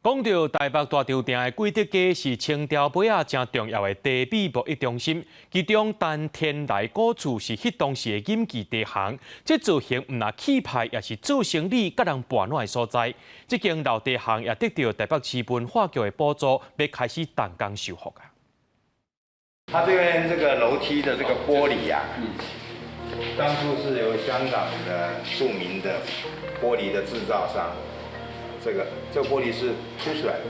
講到台北大稻埕的貴德街是清朝尾仔誠重要的茶米貿易中心，其中陳天來古厝是彼當時的錦記茶行，這造型毋但氣派，也是做生理佮人盤撋的所在。這間老茶行也得著台北市文化局的補助，欲開始動工修復啊。它這邊這個樓梯的這個玻璃呀，當初是由香港的著名的玻璃的製造商。這個玻璃是凸出來的。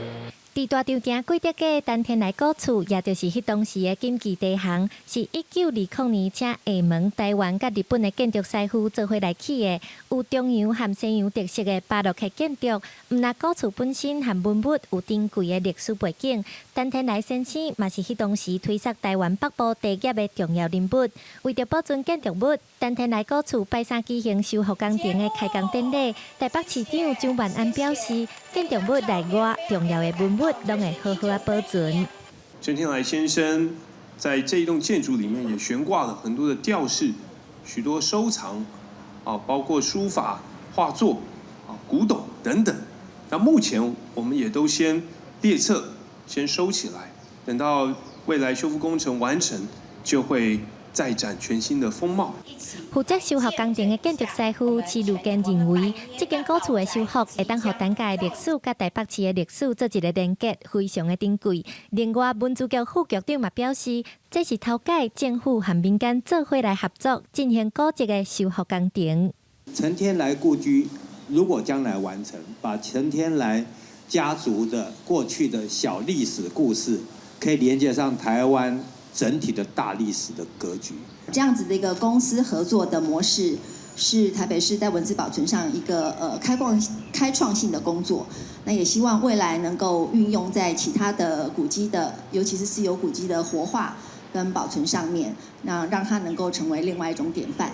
佇大稻埕貴德街陳天來古厝，也就是彼當時的錦記茶行，是1920年請廈門、台灣佮日本的建築師傅做伙來起的，有中洋和西洋特色的巴洛克建築。毋但古厝本身和文物有珍貴的歷史背景，陳天來先生嘛是彼當時推捒台灣北部茶業的重要人物。為著保存建築物，陳天來古厝拜三舉行修復工程的開工典禮。台北市長蔣萬安表示，建築物內外重要的文物攏會好好仔保存。陳天來先生在這一棟建築裡面也懸掛了很多的吊飾，許多收藏，啊，包括書法、畫作、啊、古董等等。那目前我們也都先列冊，先收起來，等到未來修復工程完成，就會再展全新的風貌。負責修復工程的建築師傅徐如堅認為，這間古厝的修復會當予陳家的歷史佮台北市的歷史做一个連結，非常的珍貴。另外，文資局副局長嘛表示，這是頭擺政府和民間做伙來合作進行古蹟的修復工程。陳天來故居如果將來完成，把陳天來家族的過去的小歷史故事，可以連接上台灣整體的大歷史的格局。這樣子的一個公私合作的模式，是台北市在文資保存上一個開創性的工作。那也希望未來能夠運用在其他的古蹟的，尤其是私有古蹟的活化跟保存上面，那讓它能夠成為另外一種典範。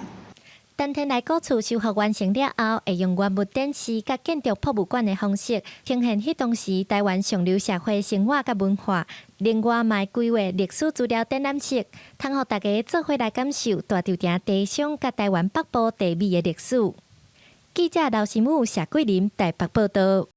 陳天來古厝修復完成了後，會用原物展示佮建築博物館的方式，呈現彼當時台灣上流社會生活佮文化。另外，嘛會規劃歷史資料展覽室，通予大家做伙來感受大稻埕茶商佮台灣北部茶米的歷史。記者劉新武、謝桂林台北報道。